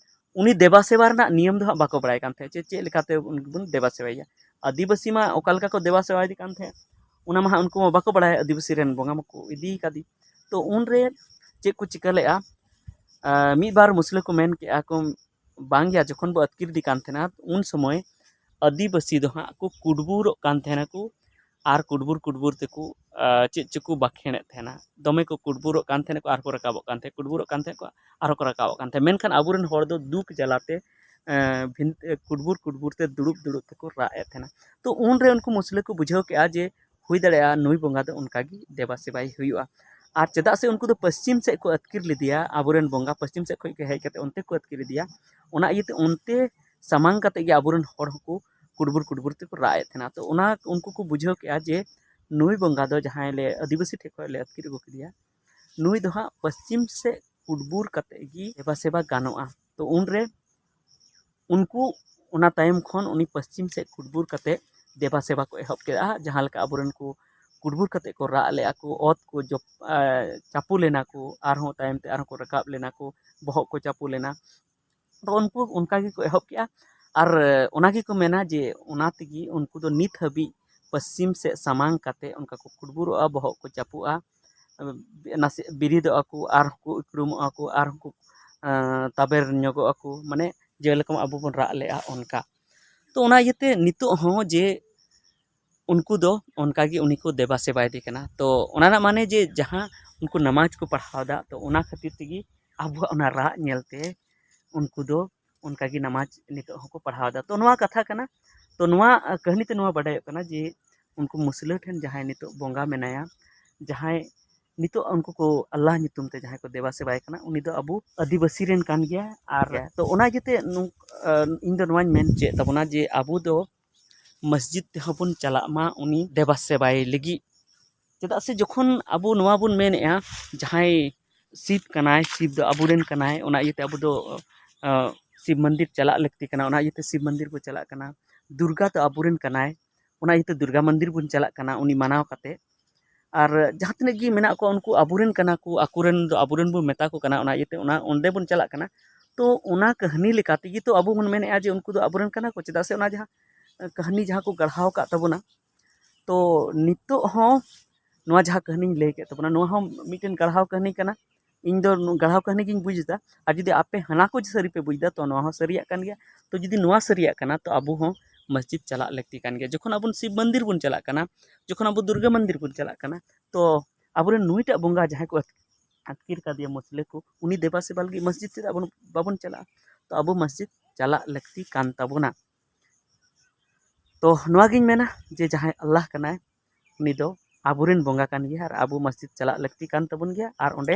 ᱩᱱᱤ ᱫᱮᱵᱟ ᱥᱮᱵᱟ ᱨᱮᱱᱟᱜ ᱱᱤᱭᱚᱢ ᱫᱚ ᱦᱟᱸᱜ ᱵᱟᱠᱚ ᱵᱟᱲᱟᱭ ᱠᱟᱱ ᱛᱟᱦᱮᱸᱫ, ᱪᱮᱫ, ᱪᱮᱫ ᱞᱮᱠᱟᱛᱮ ᱩᱱᱠᱩ ᱵᱚᱱ ᱫᱮᱵᱟ ᱥᱮᱵᱟᱭᱮᱭᱟ᱾ ᱟᱹᱫᱤᱵᱟᱹᱥᱤ ᱢᱟ ᱚᱠᱟ ᱞᱮᱠᱟ ᱠᱚ ᱫᱮᱵᱟ ᱥᱮᱵᱟᱭᱮᱫᱮ ᱠᱟᱱ ᱛᱟᱦᱮᱸᱫ, ᱚᱱᱟ ᱢᱟ ᱦᱟᱸᱜ ᱩᱱᱠᱩ ᱢᱟ ᱵᱟᱠᱚ ᱵᱟᱲᱟᱭᱟ, ᱟᱹᱫᱤᱵᱟᱹᱥᱤ ᱨᱮᱱ ᱵᱚᱸᱜᱟ ᱢᱟᱠᱚ ᱤᱫᱤ ᱠᱟᱫᱮ᱾ ᱛᱚ ᱩᱱᱨᱮ ᱪᱮᱫ ᱠᱚ ᱪᱤᱠᱟᱹ ᱞᱮᱫᱼᱟ, ᱟᱨ ᱢᱤᱫ ᱵᱟᱨ ᱢᱩᱥᱞᱟᱹ ᱠᱚ ᱢᱮᱱ ᱠᱮᱜᱼᱟ ᱠᱚ, ᱵᱟᱝ ᱜᱮᱭᱟ, ᱡᱚᱠᱷᱚᱱ ᱵᱚ ᱟᱹᱛᱠᱤᱨ ᱤᱫᱤ ᱠᱟᱱ ᱛᱟᱦᱮᱱᱟ, ᱩᱱ ᱥᱚᱢᱚᱭ ᱟᱹᱫᱤᱵᱟᱹᱥᱤ ᱫᱚ ᱦᱟᱸᱜ ᱠᱚ ᱠᱩᱰᱵᱩᱨᱚᱜ ᱠᱟᱱ ᱛᱟᱦᱮᱱᱟᱠᱚ ᱟᱨ ᱠᱩᱰᱵᱩᱨ ᱠᱩᱰᱵᱩᱨ ᱛᱮᱠᱚ, ᱟᱨ ᱪᱮᱫ ᱪᱚᱠᱚ ᱵᱟᱠᱷᱮᱬᱮᱫ ᱛᱟᱦᱮᱱᱟ᱾ ᱫᱚᱢᱮ ᱠᱚ ᱠᱩᱰᱵᱩᱨᱚᱜ ᱠᱟᱱ ᱛᱟᱦᱮᱱᱟᱠᱚ ᱟᱨ ᱠᱚ ᱨᱟᱠᱟᱵᱚᱜ ᱠᱟᱱ ᱛᱟᱦᱮᱸᱫ, ᱠᱩᱰᱵᱩᱨᱚᱜ ᱠᱟᱱ ᱛᱟᱦᱮᱸᱫ ᱠᱚ ᱟᱨᱦᱚᱸ ᱠᱚ ᱨᱟᱠᱟᱵᱚᱜ ᱠᱟᱱ ᱛᱟᱦᱮᱸᱫ᱾ ᱢᱮᱱᱠᱷᱟᱱ ᱟᱵᱚᱨᱮᱱ ᱦᱚᱲ ᱫᱚ ᱫᱩᱠ ᱡᱟᱞᱟᱛᱮ, ᱮᱸ, ᱵᱷᱤᱱ-, ᱠᱩᱰᱵᱩᱨ ᱠᱩᱰᱵᱩᱨ ᱛᱮ, ᱫᱩᱲᱩᱵ ᱫᱩᱲᱩᱵ ᱛᱮᱠᱚ ᱨᱟᱜ ᱮᱫ ᱛᱟᱦᱮᱱᱟ᱾ ᱛᱚ ᱩᱱᱨᱮ ᱩᱱᱠᱩ ᱢᱩᱥᱞᱟᱹ ᱠᱚ ᱵᱩᱡᱷᱟᱹᱣ ᱠᱮᱜᱼᱟ ᱡᱮ ᱦᱩᱭ ᱫᱟᱲᱮᱭᱟᱜᱼᱟ ᱱᱩᱭ ᱵᱚᱸᱜᱟ ᱫᱚ ᱚᱱᱠᱟ ᱜᱮ ᱫᱮᱵᱟ ᱥᱮᱵᱟᱭ ᱦᱩᱭᱩᱜᱼᱟ᱾ ᱟᱨ ᱪᱮᱫᱟᱜ ᱥᱮ ᱩᱱᱠᱩ ᱫᱚ ᱯᱚᱥᱪᱤᱢ ᱥᱮᱫ ᱠᱚ ᱟᱹᱛᱠᱤᱨ ᱞᱮᱫᱮᱭᱟ, ᱟᱵᱚᱨᱮᱱ ᱵᱚᱸᱜᱟ ᱯᱚᱥᱪᱤᱢ ᱥᱮᱫ ᱠᱷᱚᱱ ᱠᱚ ᱦᱮᱡ ᱠᱟᱛᱮ ᱚᱱᱛᱮ ᱠᱚ ᱟᱹᱛᱠᱤᱨ ᱞᱮᱫᱮᱭᱟ, ᱚᱱᱟ ᱤᱭᱟᱹᱛᱮ ᱚᱱᱛᱮ ᱥᱟᱢᱟᱝ ᱠᱟᱛᱮ ᱜᱮ ᱟᱵᱚᱨᱮᱱ ᱦᱚᱲ ᱦᱚᱸᱠᱚ ᱠᱩᱰᱵᱩᱨ ᱠᱩᱰᱵᱩᱨ ᱛᱮᱠᱚ ᱨᱟᱜ ᱮᱫ ᱛᱟᱦᱮᱱᱟ᱾ ᱛᱚ ᱚᱱᱟ ᱩᱱᱠᱩ ᱠᱚ ᱵᱩᱡᱷᱟᱹᱣ ᱠᱮᱜᱼᱟ ᱡᱮ ᱱᱩᱭ ᱵᱚᱸᱜᱟ ᱫᱚ ᱡᱟᱦᱟᱸᱭ ᱞᱮ ᱟᱹᱫᱤᱵᱟᱹᱥᱤ ᱴᱷᱮᱱ ᱠᱷᱚᱱ ᱞᱮ ᱟᱹᱛᱠᱤᱨ ᱟᱹᱜᱩ ᱠᱮᱫᱮᱭᱟ, ᱱᱩᱭ ᱫᱚ ᱦᱟᱸᱜ ᱯᱚᱥᱪᱤᱢ ᱥᱮᱫ ᱠᱩᱰᱵᱩᱨ ᱠᱟᱛᱮ ᱜᱮ ᱫᱮᱵᱟ ᱥᱮᱵᱟ ᱜᱟᱱᱚᱜᱼᱟ᱾ ᱛᱚ ᱩᱱᱨᱮ ᱩᱱᱠᱩ ᱚᱱᱟ ᱛᱟᱭᱚᱢ ᱠᱷᱚᱱ ᱩᱱᱤ ᱯᱚᱥᱪᱤᱢ ᱥᱮᱫ ᱠᱩᱰᱵᱩᱨ ᱠᱟᱛᱮ ᱫᱮᱵᱟ ᱥᱮᱵᱟ ᱠᱚ ᱮᱦᱚᱵ ᱠᱮᱫᱼᱟ᱾ ᱡᱟᱦᱟᱸ ᱞᱮᱠᱟ ᱟᱵᱚᱨᱮᱱ ᱠᱚ ᱠᱩᱰᱵᱩᱨ ᱠᱟᱛᱮ ᱠᱚ ᱨᱟᱜ ᱞᱮᱫᱼᱟ ᱠᱚ, ᱚᱛ ᱠᱚ ᱡᱚᱯ-, ᱮ, ᱪᱟᱯᱚ ᱞᱮᱱᱟ ᱠᱚ, ᱟᱨᱦᱚᱸ ᱛᱟᱭᱚᱢ ᱛᱮ ᱟᱨᱦᱚᱸ ᱠᱚ ᱨᱟᱠᱟᱵ ᱞᱮᱱᱟ ᱠᱚ, ᱵᱚᱦᱚᱜ ᱠᱚ ᱪᱟᱯᱚ ᱞᱮᱱᱟ᱾ ᱛᱚ ᱩᱱᱠᱩ ᱚᱱᱠᱟ ᱜᱮᱠᱚ ᱮᱦᱚᱵ ᱠᱮᱜᱼᱟ᱾ ᱟᱨ ᱚᱱᱟ ᱜᱮᱠᱚ ᱢᱮᱱᱟ ᱡᱮ ᱚᱱᱟ ᱛᱮᱜᱮ ᱩᱱᱠᱩ ᱫᱚ ᱱᱤᱛ ᱦᱟᱹᱵᱤᱡ ᱯᱚᱥᱪᱤᱢ ᱥᱮᱫ ᱥᱟᱢᱟᱝ ᱠᱟᱛᱮ ᱚᱱᱠᱟ ᱠᱚ ᱠᱩᱰᱵᱩᱨᱚᱜᱼᱟ, ᱵᱚᱦᱚᱜ ᱠᱚ ᱪᱟᱯᱚᱜᱼᱟ, ᱱᱟᱥᱮ ᱵᱤᱨᱤᱫᱚᱜᱼᱟ ᱠᱚ, ᱟᱨᱦᱚᱸ ᱠᱚ ᱩᱠᱲᱩᱢᱚᱜᱼᱟ ᱠᱚ, ᱟᱨᱦᱚᱸ ᱠᱚ, ᱟᱸ, ᱛᱟᱵᱮᱨ ᱧᱚᱜᱚᱜᱼᱟ ᱠᱚ, ᱢᱟᱱᱮ ᱡᱮᱞᱮᱠᱟ ᱟᱵᱚ ᱵᱚᱱ ᱨᱟᱜ ᱞᱮᱜᱼᱟ ᱚᱱᱠᱟ᱾ ᱛᱚ ᱚᱱᱟ ᱤᱭᱟᱹᱛᱮ ᱱᱤᱛᱚᱜ ᱦᱚᱸ ᱡᱮ ᱩᱱᱠᱩ ᱫᱚ ᱚᱱᱠᱟ ᱜᱮ ᱩᱱᱤ ᱠᱚ ᱫᱮᱵᱟ ᱥᱮᱵᱟᱭᱮᱫᱮ ᱠᱟᱱᱟ᱾ ᱛᱚ ᱚᱱᱟ ᱨᱮᱱᱟᱜ ᱢᱟᱱᱮ ᱡᱮ ᱡᱟᱦᱟᱸ ᱩᱱᱠᱩ ᱱᱟᱢᱟᱡᱽ ᱠᱚ ᱯᱟᱲᱦᱟᱣ ᱮᱫᱟ, ᱛᱚ ᱚᱱᱟ ᱠᱷᱟᱹᱛᱤᱨ ᱛᱮᱜᱮ ᱟᱵᱚᱣᱟᱜ ᱚᱱᱟ ᱨᱟᱜ ᱧᱮᱞᱛᱮ ᱩᱱᱠᱩ ᱫᱚ ᱚᱱᱠᱟ ᱜᱮ ᱱᱟᱢᱟᱡᱽ ᱱᱤᱛᱚᱜ ᱦᱚᱸᱠᱚ ᱯᱟᱲᱦᱟᱣ ᱮᱫᱟ᱾ ᱛᱚ ᱱᱚᱣᱟ ᱠᱟᱛᱷᱟ ᱠᱟᱱᱟ᱾ ᱛᱚ ᱱᱚᱣᱟ, ᱟᱸ, ᱠᱟᱹᱦᱱᱤ ᱛᱮ ᱱᱚᱣᱟ ᱵᱟᱰᱟᱭᱚᱜ ᱠᱟᱱᱟ ᱡᱮ ᱩᱱᱠᱩ ᱢᱩᱥᱞᱟᱹ ᱴᱷᱮᱱ ᱡᱟᱦᱟᱸᱭ ᱱᱤᱛᱚᱜ ᱵᱚᱸᱜᱟ ᱢᱮᱱᱟᱭᱟ, ᱡᱟᱦᱟᱸᱭ ᱱᱤᱛᱚᱜ ᱩᱱᱠᱩ ᱠᱚ ᱟᱞᱞᱟᱦ ᱧᱩᱛᱩᱢ ᱛᱮ ᱡᱟᱦᱟᱸᱭ ᱠᱚ ᱫᱮᱵᱟ ᱥᱮᱵᱟᱭ ᱠᱟᱱᱟ, ᱩᱱᱤ ᱫᱚ ᱟᱵᱚ ᱟᱹᱫᱤᱵᱟᱹᱥᱤ ᱨᱮᱱ ᱠᱟᱱ ᱜᱮᱭᱟ᱾ ᱟᱨ ᱛᱚ ᱚᱱᱟ ᱤᱭᱟᱹᱛᱮ ᱱᱚᱝ-, ᱟᱸ, ᱤᱧ ᱫᱚ ᱱᱚᱣᱟᱧ ᱢᱮᱱ ᱦᱚᱪᱚᱭᱮᱫ ᱛᱟᱵᱚᱱᱟ ᱡᱮ ᱟᱵᱚ ᱫᱚ ᱢᱚᱥᱡᱤᱫ ᱛᱮᱦᱚᱸ ᱵᱚᱱ ᱪᱟᱞᱟᱜ ᱢᱟ ᱩᱱᱤ ᱫᱮᱵᱟ ᱥᱮᱵᱟᱭ ᱞᱟᱹᱜᱤᱫ᱾ ᱪᱮᱫᱟᱜ ᱥᱮ ᱡᱚᱠᱷᱚᱱ ᱟᱵᱚ ᱱᱚᱣᱟ ᱵᱚᱱ ᱢᱮᱱᱮᱫᱼᱟ, ᱡᱟᱦᱟᱸᱭ ᱥᱤᱵ ᱠᱟᱱᱟᱭ, ᱥᱤᱵ ᱫᱚ ᱟᱵᱚᱨᱮᱱ ᱠᱟᱱᱟᱭ, ᱚᱱᱟ ᱤᱭᱟᱹᱛᱮ ᱟᱵᱚ ᱫᱚ, ᱟᱸ, ᱥᱤᱵ ᱢᱚᱱᱫᱤᱨ ᱪᱟᱞᱟᱜ ᱞᱟᱹᱠᱛᱤ ᱠᱟᱱᱟ, ᱚᱱᱟ ᱤᱭᱟᱹᱛᱮ ᱥᱤᱵ ᱢᱚᱱᱫᱤᱨ ᱵᱚᱱ ᱪᱟᱞᱟᱜ ᱠᱟᱱᱟ᱾ ᱫᱩᱨᱜᱟ ᱫᱚ ᱟᱵᱚᱨᱮᱱ ᱠᱟᱱᱟᱭ, ᱚᱱᱟ ᱤᱭᱟᱹᱛᱮ ᱫᱩᱨᱜᱟ ᱢᱚᱱᱫᱤᱨ ᱵᱚᱱ ᱪᱟᱞᱟᱜ ᱠᱟᱱᱟ ᱩᱱᱤ ᱢᱟᱱᱟᱣ ᱠᱟᱛᱮ᱾ ᱟᱨ ᱡᱟᱦᱟᱸ ᱛᱤᱱᱟᱹᱜ ᱜᱮ ᱢᱮᱱᱟᱜ ᱠᱚᱣᱟ ᱩᱱᱠᱩ ᱟᱵᱚᱨᱮᱱ ᱠᱟᱱᱟ ᱠᱚ, ᱟᱠᱚᱨᱮᱱ ᱫᱚ ᱟᱵᱚᱨᱮᱱ ᱵᱚᱱ ᱢᱮᱛᱟ ᱠᱚ ᱠᱟᱱᱟ, ᱚᱱᱟ ᱤᱭᱟᱹᱛᱮ ᱚᱱᱟ ᱚᱸᱰᱮ ᱵᱚᱱ ᱪᱟᱞᱟᱜ ᱠᱟᱱᱟ᱾ ᱛᱚ ᱚᱱᱟ ᱠᱟᱹᱦᱱᱤ ᱞᱮᱠᱟ ᱛᱮᱜᱮ ᱛᱚ ᱟᱵᱚ ᱵᱚᱱ ᱢᱮᱱᱮᱫᱼᱟ ᱡᱮ ᱩᱱᱠᱩ ᱫᱚ ᱟᱵᱚᱨᱮᱱ ᱠᱟᱱᱟ ᱠᱚ, ᱪᱮᱫᱟᱜ ᱥᱮ ᱚᱱᱟ ᱡᱟᱦᱟᱸ ᱠᱟᱹᱦᱱᱤ ᱡᱟᱦᱟᱸ ᱠᱚ ᱜᱟᱲᱦᱟᱣ ᱟᱠᱟᱫ ᱛᱟᱵᱚᱱᱟ, ᱛᱚ ᱱᱤᱛᱚᱜ ᱦᱚᱸ ᱱᱚᱣᱟ ᱡᱟᱦᱟᱸ ᱠᱟᱹᱦᱱᱤᱧ ᱞᱟᱹᱭ ᱠᱮᱫ ᱛᱟᱵᱚᱱᱟ, ᱱᱚᱣᱟ ᱦᱚᱸ ᱢᱤᱫᱴᱮᱱ ᱜᱟᱲᱦᱟᱣ ᱠᱟᱹᱦᱱᱤ ᱠᱟᱱᱟ᱾ ᱤᱧ ᱫᱚ ᱱᱚ-, ᱜᱟᱲᱦᱟᱣ ᱠᱟᱹᱦᱱᱤ ᱜᱤᱧ ᱵᱩᱡᱽ ᱮᱫᱟ᱾ ᱟᱨ ᱡᱩᱫᱤ ᱟᱯᱮ ᱦᱟᱱᱟ ᱠᱚ ᱥᱟᱹᱨᱤ ᱯᱮ ᱵᱩᱡᱽ ᱮᱫᱟ, ᱛᱚ ᱱᱚᱣᱟ ᱦᱚᱸ ᱥᱟᱹᱨᱤᱭᱟᱜ ᱠᱟᱱ ᱜᱮᱭᱟ᱾ ᱛᱚ ᱡᱩᱫᱤ ᱱᱚᱣᱟ ᱥᱟᱹᱨᱤᱭᱟᱜ ᱠᱟᱱᱟ, ᱛᱚ ᱟᱵᱚ ᱦᱚᱸ ᱢᱚᱥᱡᱤᱫ ᱪᱟᱞᱟᱜ ᱞᱟᱹᱠᱛᱤ ᱠᱟᱱ ᱜᱮᱭᱟ᱾ ᱡᱚᱠᱷᱚᱱ ᱟᱵᱚ ᱥᱤᱵ ᱢᱚᱱᱫᱤᱨ ᱵᱚᱱ ᱪᱟᱞᱟᱜ ᱠᱟᱱᱟ, ᱡᱚᱠᱷᱚᱱ ᱟᱵᱚ ᱫᱩᱨᱜᱟ ᱢᱚᱱᱫᱤᱨ ᱵᱚᱱ ᱪᱟᱞᱟᱜ ᱠᱟᱱᱟ, ᱛᱚ ᱟᱵᱚᱨᱮᱱ ᱱᱩᱭᱴᱟᱜ ᱵᱚᱸᱜᱟ ᱡᱟᱦᱟᱸᱭ ᱠᱚ ᱟᱹᱛ-, ᱟᱹᱛᱠᱤᱨ ᱠᱟᱫᱮᱭᱟ ᱢᱩᱥᱞᱟᱹ ᱠᱚ, ᱩᱱᱤ ᱫᱮᱵᱟ ᱥᱮᱵᱟ ᱞᱟᱹᱜᱤᱫ ᱢᱚᱥᱡᱤᱫ ᱪᱮᱫᱟᱜ ᱵᱚᱱ, ᱵᱟᱵᱚᱱ ᱪᱟᱞᱟᱜᱼᱟ? ᱛᱚ ᱟᱵᱚ ᱢᱚᱥᱡᱤᱫ ᱪᱟᱞᱟᱜ ᱞᱟᱹᱠᱛᱤ ᱠᱟᱱ ᱛᱟᱵᱚᱱᱟ᱾ ᱛᱚ ᱱᱚᱣᱟᱜᱤᱧ ᱢᱮᱱᱟ ᱡᱮ ᱡᱟᱦᱟᱸᱭ ᱟᱞᱞᱟᱦ ᱠᱟᱱᱟᱭ, ᱩᱱᱤ ᱫᱚ ᱟᱵᱚᱨᱮᱱ ᱵᱚᱸᱜᱟ ᱠᱟᱱ ᱜᱮᱭᱟ ᱟᱨ ᱟᱵᱚ ᱢᱚᱥᱡᱤᱫ ᱪᱟᱞᱟᱜ ᱞᱟᱹᱠᱛᱤ ᱠᱟᱱ ᱛᱟᱵᱚᱱ ᱜᱮᱭᱟ ᱟᱨ ᱚᱸᱰᱮ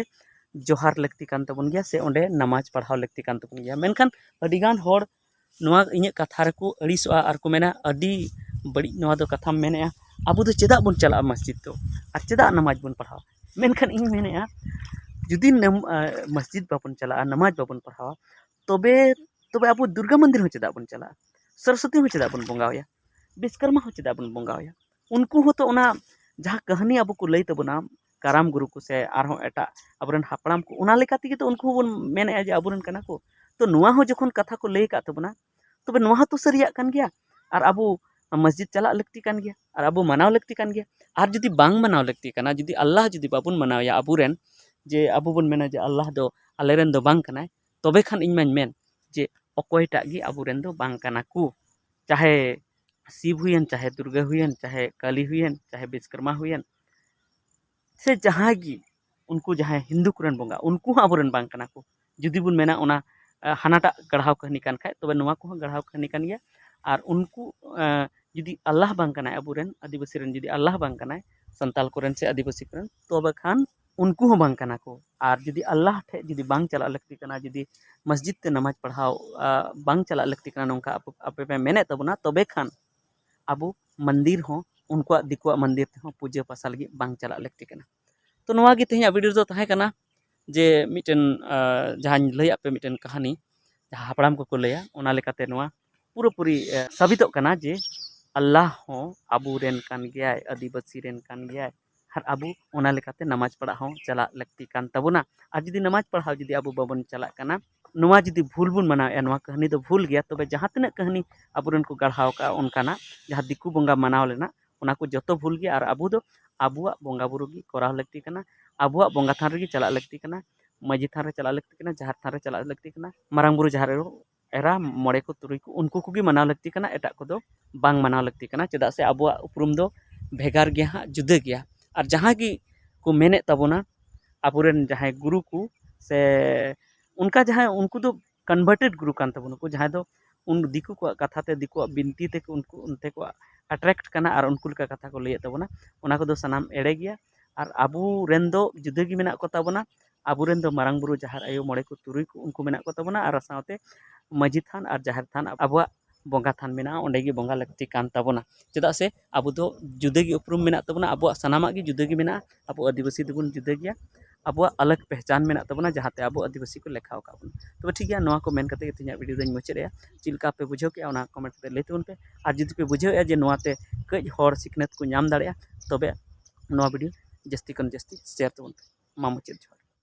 ᱡᱚᱦᱟᱨ ᱞᱟᱹᱠᱛᱤ ᱠᱟᱱ ᱛᱟᱵᱚᱱ ᱜᱮᱭᱟ ᱥᱮ ᱚᱸᱰᱮ ᱱᱟᱢᱟᱡᱽ ᱯᱟᱲᱦᱟᱣ ᱞᱟᱹᱠᱛᱤ ᱠᱟᱱ ᱛᱟᱵᱚᱱ ᱜᱮᱭᱟ᱾ ᱢᱮᱱᱠᱷᱟᱱ ᱟᱹᱰᱤᱜᱟᱱ ᱦᱚᱲ ᱱᱚᱣᱟ ᱤᱧᱟᱹᱜ ᱠᱟᱛᱷᱟ ᱨᱮᱠᱚ ᱟᱹᱲᱤᱥᱚᱜᱼᱟ ᱟᱨ ᱠᱚ ᱢᱮᱱᱟ, "ᱟᱹᱰᱤ ᱵᱟᱹᱲᱤᱡ ᱱᱚᱣᱟ ᱫᱚ ᱠᱟᱛᱷᱟᱢ ᱢᱮᱱᱮᱫᱼᱟ, ᱟᱵᱚ ᱫᱚ ᱪᱮᱫᱟᱜ ᱵᱚᱱ ᱪᱟᱞᱟᱜᱼᱟ ᱢᱚᱥᱡᱤᱫ ᱫᱚ? ᱟᱨ ᱪᱮᱫᱟᱜ ᱱᱟᱢᱟᱡᱽ ᱵᱚᱱ ᱯᱟᱲᱦᱟᱣᱟ?" ᱢᱮᱱᱠᱷᱟᱱ ᱤᱧ ᱢᱮᱱᱮᱫᱼᱟ, ᱡᱩᱫᱤ ᱱᱟᱢ-, ᱟ, ᱢᱚᱥᱡᱤᱫ ᱵᱟᱵᱚᱱ ᱪᱟᱞᱟᱜᱼᱟ, ᱱᱟᱢᱟᱡᱽ ᱵᱟᱵᱚᱱ ᱯᱟᱲᱦᱟᱣᱟ, ᱛᱚᱵᱮ, ᱛᱚᱵᱮ ᱟᱵᱚ ᱫᱩᱨᱜᱟ ᱢᱚᱱᱫᱤᱨ ᱦᱚᱸ ᱪᱮᱫᱟᱜ ᱵᱚᱱ ᱪᱟᱞᱟᱜᱼᱟ? ᱥᱚᱨᱚᱥᱚᱛᱤ ᱦᱚᱸ ᱪᱮᱫᱟᱜ ᱵᱚᱱ ᱵᱚᱸᱜᱟ ᱟᱭᱟ? ᱵᱤᱥᱠᱚᱨᱢᱟ ᱦᱚᱸ ᱪᱮᱫᱟᱜ ᱵᱚᱱ ᱵᱚᱸᱜᱟ ᱟᱭᱟ? ᱩᱱᱠᱩ ᱦᱚᱸᱛᱚ ᱚᱱᱟ ᱡᱟᱦᱟᱸ ᱠᱟᱹᱦᱱᱤ ᱟᱵᱚ ᱠᱚ ᱞᱟᱹᱭ ᱛᱟᱵᱚᱱᱟ, ᱠᱟᱨᱟᱢ ᱜᱩᱨᱩ ᱠᱚ ᱥᱮ ᱟᱨᱦᱚᱸ ᱮᱴᱟᱜ ᱟᱵᱚᱨᱮᱱ ᱦᱟᱯᱲᱟᱢ ᱠᱚ, ᱚᱱᱟ ᱞᱮᱠᱟ ᱛᱮᱜᱮ ᱛᱚ ᱩᱱᱠᱩ ᱦᱚᱸᱵᱚᱱ ᱢᱮᱱᱮᱫᱼᱟ ᱡᱮ ᱟᱵᱚᱨᱮᱱ ᱠᱟᱱᱟ ᱠᱚ᱾ ᱛᱚ ᱱᱚᱣᱟ ᱦᱚᱸ ᱡᱚᱠᱷᱚᱱ ᱠᱟᱛᱷᱟ ᱠᱚ ᱞᱟᱹᱭ ᱟᱠᱟᱫ ᱛᱟᱵᱚᱱᱟ, ᱛᱚᱵᱮ ᱱᱚᱣᱟ ᱦᱚᱸᱛᱚ ᱥᱟᱹᱨᱤᱭᱟᱜ ᱠᱟᱱ ᱜᱮᱭᱟ᱾ ᱟᱨ ᱟᱵᱚ ᱢᱚᱥᱡᱤᱫ ᱪᱟᱞᱟᱜ ᱞᱟᱹᱠᱛᱤ ᱠᱟᱱ ᱜᱮᱭᱟ, ᱟᱨ ᱟᱵᱚ ᱢᱟᱱᱟᱣ ᱞᱟᱹᱠᱛᱤ ᱠᱟᱱ ᱜᱮᱭᱟ᱾ ᱟᱨ ᱡᱩᱫᱤ ᱵᱟᱝ ᱢᱟᱱᱟᱣ ᱞᱟᱹᱠᱛᱤ ᱠᱟᱱᱟ, ᱡᱩᱫᱤ ᱟᱞᱞᱟᱦ ᱡᱩᱫᱤ ᱵᱟᱵᱚᱱ ᱢᱟᱱᱟᱣᱮᱭᱟ ᱟᱵᱚᱨᱮᱱ, ᱡᱮ ᱟᱵᱚ ᱵᱚᱱ ᱢᱮᱱᱟ ᱡᱮ ᱟᱞᱞᱟᱦ ᱫᱚ ᱟᱞᱮᱨᱮᱱ ᱫᱚ ᱵᱟᱝ ᱠᱟᱱᱟᱭ, ᱛᱚᱵᱮ ᱠᱷᱟᱱ ᱤᱧ ᱢᱟᱧ ᱢᱮᱱ ᱡᱮ ᱚᱠᱚᱭᱴᱟᱜ ᱜᱮ ᱟᱵᱚᱨᱮᱱ ᱫᱚ ᱵᱟᱝ ᱠᱟᱱᱟ ᱠᱚ᱾ ᱪᱟᱦᱮ ᱥᱤᱵ ᱦᱩᱭᱮᱱ, ᱪᱟᱦᱮ ᱫᱩᱨᱜᱟᱹ ᱦᱩᱭᱮᱱ, ᱪᱟᱦᱮ ᱠᱟᱞᱤ ᱦᱩᱭᱮᱱ, ᱪᱟᱦᱮ ᱵᱤᱥᱠᱨᱢᱟ ᱦᱩᱭᱮᱱ, ᱥᱮ ᱡᱟᱦᱟᱸᱭ ᱜᱮ, ᱩᱱᱠᱩ ᱡᱟᱦᱟᱸᱭ ᱦᱤᱱᱫᱩ ᱠᱚᱨᱮᱱ ᱵᱚᱸᱜᱟ, ᱩᱱᱠᱩ ᱦᱚᱸ ᱟᱵᱚᱨᱮᱱ ᱵᱟᱝ ᱠᱟᱱᱟ ᱠᱚ᱾ ᱡᱩᱫᱤ ᱵᱚᱱ ᱢᱮᱱᱟ ᱚᱱᱟ, ᱟᱸ, ᱦᱟᱱᱟᱴᱟᱜ ᱜᱟᱲᱦᱟᱣ ᱠᱟᱹᱦᱱᱤ ᱠᱟᱱ ᱠᱷᱟᱡ, ᱛᱚᱵᱮ ᱱᱚᱣᱟ ᱠᱚᱦᱚᱸ ᱜᱟᱲᱦᱟᱣ ᱠᱟᱹᱦᱱᱤ ᱠᱟᱱ ᱜᱮᱭᱟ᱾ ᱟᱨ ᱩᱱᱠᱩ, ᱟᱸ, ᱡᱩᱫᱤ ᱟᱞᱞᱟᱦ ᱵᱟᱝ ᱠᱟᱱᱟᱭ, ᱟᱵᱚᱨᱮᱱ ᱟᱹᱫᱤᱵᱟᱹᱥᱤ ᱨᱮᱱ ᱡᱩᱫᱤ ᱟᱞᱞᱟᱦ ᱵᱟᱝ ᱠᱟᱱᱟᱭ, ᱥᱟᱱᱛᱟᱞ ᱠᱚᱨᱮᱱ ᱥᱮ ᱟᱹᱫᱤᱵᱟᱹᱥᱤ ᱠᱚᱨᱮᱱ, ᱛᱚᱵᱮ ᱠᱷᱟᱱ ᱩᱱᱠᱩ ᱦᱚᱸ ᱵᱟᱝ ᱠᱟᱱᱟ ᱠᱚ᱾ ᱟᱨ ᱡᱩᱫᱤ ᱟᱞᱞᱟᱦ ᱴᱷᱮᱡ ᱡᱩᱫᱤ ᱵᱟᱝ ᱪᱟᱞᱟᱜ ᱞᱟᱹᱠᱛᱤ ᱠᱟᱱᱟ, ᱡᱩᱫᱤ ᱢᱚᱥᱡᱤᱫ ᱛᱮ ᱱᱟᱢᱟᱡᱽ ᱯᱟᱲᱦᱟᱣ, ᱟᱸ, ᱵᱟᱝ ᱪᱟᱞᱟᱜ ᱞᱟᱹᱠᱛᱤ ᱠᱟᱱᱟ, ᱱᱚᱝᱠᱟ ᱟᱯᱮ, ᱟᱯᱮ ᱯᱮ ᱢᱮᱱᱮᱫ ᱛᱟᱵᱚᱱᱟ, ᱛᱚᱵᱮ ᱠᱷᱟᱱ ᱟᱵᱚ ᱢᱚᱱᱫᱤᱨ ᱦᱚᱸ ᱩᱱᱠᱩᱣᱟᱜ, ᱫᱤᱠᱩᱣᱟᱜ ᱢᱚᱱᱫᱤᱨ ᱛᱮᱦᱚᱸ ᱯᱩᱡᱟᱹ ᱯᱟᱥᱟ ᱞᱟᱹᱜᱤᱫ ᱵᱟᱝ ᱪᱟᱞᱟᱜ ᱞᱟᱹᱠᱛᱤ ᱠᱟᱱᱟ᱾ ᱛᱚ ᱱᱚᱣᱟ ᱜᱮ ᱛᱮᱦᱮᱧᱟᱜ video ᱫᱚ ᱛᱟᱦᱮᱸ ᱠᱟᱱᱟ ᱡᱮ ᱢᱤᱫᱴᱮᱱ, ᱟᱸ, ᱡᱟᱦᱟᱸᱧ ᱞᱟᱹᱭᱟᱫ ᱯᱮ ᱢᱤᱫᱴᱮᱱ ᱠᱟᱹᱦᱱᱤ, ᱡᱟᱦᱟᱸ ᱦᱟᱯᱲᱟᱢ ᱠᱚᱠᱚ ᱞᱟᱹᱭᱟ, ᱚᱱᱟ ᱞᱮᱠᱟᱛᱮ ᱱᱚᱣᱟ ᱯᱩᱨᱟᱹᱯᱩᱨᱤ, ᱮ, ᱥᱟᱵᱤᱛᱚᱜ ᱠᱟᱱᱟ ᱡᱮ ᱟᱞᱞᱟᱦ ᱦᱚᱸ ᱟᱵᱚᱨᱮᱱ ᱠᱟᱱ ᱜᱮᱭᱟᱭ, ᱟᱹᱫᱤᱵᱟᱹᱥᱤ ᱨᱮᱱ ᱠᱟᱱ ᱜᱮᱭᱟᱭ, ᱟᱨ ᱟᱵᱚ ᱚᱱᱟ ᱞᱮᱠᱟᱛᱮ ᱱᱟᱢᱟᱡᱽ ᱯᱟᱲᱦᱟᱜ ᱦᱚᱸ ᱪᱟᱞᱟᱜ ᱞᱟᱹᱠᱛᱤ ᱠᱟᱱ ᱛᱟᱵᱚᱱᱟ᱾ ᱟᱨ ᱡᱩᱫᱤ ᱱᱟᱢᱟᱡᱽ ᱯᱟᱲᱦᱟᱣ ᱡᱩᱫᱤ ᱟᱵᱚ ᱵᱟᱵᱚᱱ ᱪᱟᱞᱟᱜ ᱠᱟᱱᱟ, ᱱᱚᱣᱟ ᱡᱩᱫᱤ ᱵᱷᱩᱞ ᱵᱚᱱ ᱢᱟᱱᱟᱣᱮᱫᱼᱟ, ᱱᱚᱣᱟ ᱠᱟᱹᱦᱱᱤ ᱫᱚ ᱵᱷᱩᱞ ᱜᱮᱭᱟ, ᱛᱚᱵᱮ ᱡᱟᱦᱟᱸ ᱛᱤᱱᱟᱹᱜ ᱠᱟᱹᱦᱱᱤ ᱟᱵᱚᱨᱮᱱ ᱠᱚ ᱜᱟᱲᱦᱟᱣ ᱠᱟᱜᱼᱟ ᱚᱱᱠᱟᱱᱟᱜ, ᱡᱟᱦᱟᱸ ᱫᱤᱠᱩ ᱵᱚᱸᱜᱟ ᱢᱟᱱᱟᱣ ᱞᱮᱱᱟ, ᱚᱱᱟ ᱠᱚ ᱡᱚᱛᱚ ᱵᱷᱩᱞ ᱜᱮᱭᱟ᱾ ᱟᱨ ᱟᱵᱚ ᱫᱚ ᱟᱵᱚᱣᱟᱜ ᱵᱚᱸᱜᱟ ᱵᱩᱨᱩ ᱜᱮ ᱠᱚᱨᱟᱣ ᱞᱟᱹᱠᱛᱤ ᱠᱟᱱᱟ, ᱟᱵᱚᱣᱟᱜ ᱵᱚᱸᱜᱟ ᱛᱷᱟᱱ ᱨᱮᱜᱮ ᱪᱟᱞᱟᱜ ᱞᱟᱹᱠᱛᱤ ᱠᱟᱱᱟ, ᱢᱟᱹᱡᱷᱤ ᱛᱷᱟᱱ ᱨᱮ ᱪᱟᱞᱟᱜ ᱞᱟᱹᱠᱛᱤ ᱠᱟᱱᱟ, ᱡᱟᱦᱮᱨ ᱛᱷᱟᱱ ᱨᱮ ᱪᱟᱞᱟᱜ ᱞᱟᱹᱠᱛᱤ ᱠᱟᱱᱟ, ᱢᱟᱨᱟᱝ ᱵᱩᱨᱩ, ᱡᱟᱦᱮᱨ ᱟᱭᱳ, ᱮᱨᱟ, ᱢᱚᱬᱮ ᱠᱚ, ᱛᱩᱨᱩᱭ ᱠᱚ, ᱩᱱᱠᱩ ᱠᱚᱜᱮ ᱢᱟᱱᱟᱣ ᱞᱟᱹᱠᱛᱤ ᱠᱟᱱᱟ, ᱮᱴᱟᱜ ᱠᱚᱫᱚ ᱵᱟᱝ ᱢᱟᱱᱟᱣ ᱞᱟᱹᱠᱛᱤ ᱠᱟᱱᱟ᱾ ᱪᱮᱫᱟᱜ ᱥᱮ ᱟᱵᱚᱣᱟᱜ ᱩᱯᱨᱩᱢ ᱫᱚ ᱵᱷᱮᱜᱟᱨ ᱜᱮᱭᱟ ᱦᱟᱸᱜ, ᱡᱩᱫᱟᱹ ᱜᱮᱭᱟ᱾ ᱟᱨ ᱡᱟᱦᱟᱸ ᱜᱮ ᱠᱚ ᱢᱮᱱᱮᱫ ᱛᱟᱵᱚᱱᱟ ᱟᱵᱚᱨᱮᱱ ᱡᱟᱦᱟᱸᱭ ᱜᱩᱨᱩ ᱠᱚ, ᱥᱮ ᱚᱱᱠᱟ ᱡᱟᱦᱟᱸᱭ, ᱩᱱᱠᱩ ᱫᱚ converted ᱜᱩᱨᱩ ᱠᱟᱱ ᱛᱟᱵᱚᱱᱟ ᱠᱚ, ᱡᱟᱦᱟᱸᱭ ᱫᱚ ᱩᱱ ᱫᱤᱠᱩ ᱠᱚᱣᱟᱜ ᱠᱟᱛᱷᱟ ᱛᱮ, ᱫᱤᱠᱩᱣᱟᱜ ᱵᱤᱱᱛᱤ ᱛᱮᱠᱚ ᱩᱱᱠᱩ ᱚᱱᱛᱮ ᱠᱚ attract ᱠᱟᱱᱟ ᱟᱨ ᱩᱱᱠᱩ ᱞᱮᱠᱟ ᱠᱟᱛᱷᱟ ᱠᱚ ᱞᱟᱹᱭᱮᱫ ᱛᱟᱵᱚᱱᱟ᱾ ᱚᱱᱟ ᱠᱚᱫᱚ ᱥᱟᱱᱟᱢ ᱮᱲᱮ ᱜᱮᱭᱟ᱾ ᱟᱨ ᱟᱵᱚ ᱨᱮᱱ ᱫᱚ ᱡᱩᱫᱟᱹ ᱜᱮ ᱢᱮᱱᱟᱜ ᱠᱚ ᱛᱟᱵᱚᱱᱟ᱾ ᱟᱵᱚ ᱨᱮᱱ ᱫᱚ ᱢᱟᱨᱟᱝ ᱵᱩᱨᱩ, ᱡᱟᱦᱮᱨ ᱟᱭᱳ, ᱢᱚᱬᱮ ᱠᱚ, ᱛᱩᱨᱩᱭ ᱠᱚ, ᱩᱱᱠᱩ ᱢᱮᱱᱟᱜ ᱠᱚ ᱛᱟᱵᱚᱱᱟ, ᱟᱨ ᱥᱟᱶᱛᱮ ᱢᱟᱹᱡᱷᱤ ᱛᱷᱟᱱ ᱟᱨ ᱡᱟᱦᱮᱨ ᱛᱷᱟᱱ ᱟᱵᱚᱣᱟᱜ ᱵᱚᱸᱜᱟ ᱛᱷᱟᱱ ᱢᱮᱱᱟᱜᱼᱟ, ᱚᱸᱰᱮ ᱜᱮ ᱵᱚᱸᱜᱟ ᱞᱟᱹᱠᱛᱤ ᱠᱟᱱ ᱛᱟᱵᱚᱱᱟ᱾ ᱪᱮᱫᱟᱜ ᱥᱮ ᱟᱵᱚ ᱫᱚ ᱡᱩᱫᱟᱹ ᱜᱮ ᱩᱯᱨᱩᱢ ᱢᱮᱱᱟᱜ ᱛᱟᱵᱚᱱᱟ, ᱟᱵᱚᱣᱟᱜ ᱥᱟᱱᱟᱢᱟᱜ ᱜᱮ ᱡᱩᱫᱟᱹ ᱜᱮ ᱢᱮᱱᱟᱜᱼᱟ᱾ ᱟᱵᱚ ᱟᱹᱫᱤᱵᱟᱹᱥᱤ ᱫᱚᱵᱚᱱ ᱡᱩᱫᱟᱹ ᱜᱮᱭᱟ, ᱟᱵᱚᱣᱟᱜ ᱟᱞᱟᱜᱽ ᱯᱮᱦᱪᱟᱱ ᱢᱮᱱᱟᱜ ᱛᱟᱵᱚᱱᱟ, ᱡᱟᱦᱟᱸᱛᱮ ᱟᱵᱚ ᱟᱹᱫᱤᱵᱟᱹᱥᱤ ᱠᱚ ᱞᱮᱠᱷᱟ ᱟᱠᱟᱫ ᱵᱚᱱᱟ᱾ ᱛᱚᱵᱮ ᱴᱷᱤᱠ ᱜᱮᱭᱟ, ᱱᱚᱣᱟ ᱠᱚ ᱢᱮᱱ ᱠᱟᱛᱮ ᱜᱮ ᱛᱮᱦᱮᱧᱟᱜ video ᱫᱚᱧ ᱢᱩᱪᱟᱹᱫ ᱮᱜᱼᱟ᱾ ᱪᱮᱫ ᱞᱮᱠᱟ ᱯᱮ ᱵᱩᱡᱷᱟᱹᱣ ᱠᱮᱜᱼᱟ, ᱚᱱᱟ comment ᱠᱟᱛᱮ ᱞᱟᱹᱭ ᱛᱟᱵᱚᱱ ᱯᱮ᱾ ᱟᱨ ᱡᱩᱫᱤ ᱯᱮ ᱵᱩᱡᱷᱟᱹᱣᱮᱜᱼᱟ ᱡᱮ ᱱᱚᱣᱟᱛᱮ ᱠᱟᱹᱡ ᱦᱚᱲ ᱥᱤᱠᱷᱱᱟᱹᱛ ᱠᱚ ᱧᱟᱢ ᱫᱟᱲᱮᱭᱟᱜᱼᱟ, ᱛᱚᱵᱮ ᱱᱚᱣᱟ ᱵᱷᱤᱰᱤᱭᱳ ᱡᱟᱹᱥᱛᱤ ᱠᱷᱚᱱ ᱡᱟᱹᱥᱛᱤ ᱥᱮᱭᱟᱨ ᱛᱟᱵᱚᱱ ᱯᱮ᱾ ᱢᱟ ᱢᱩᱪᱟᱹᱫ ᱡᱚᱦᱟᱨ᱾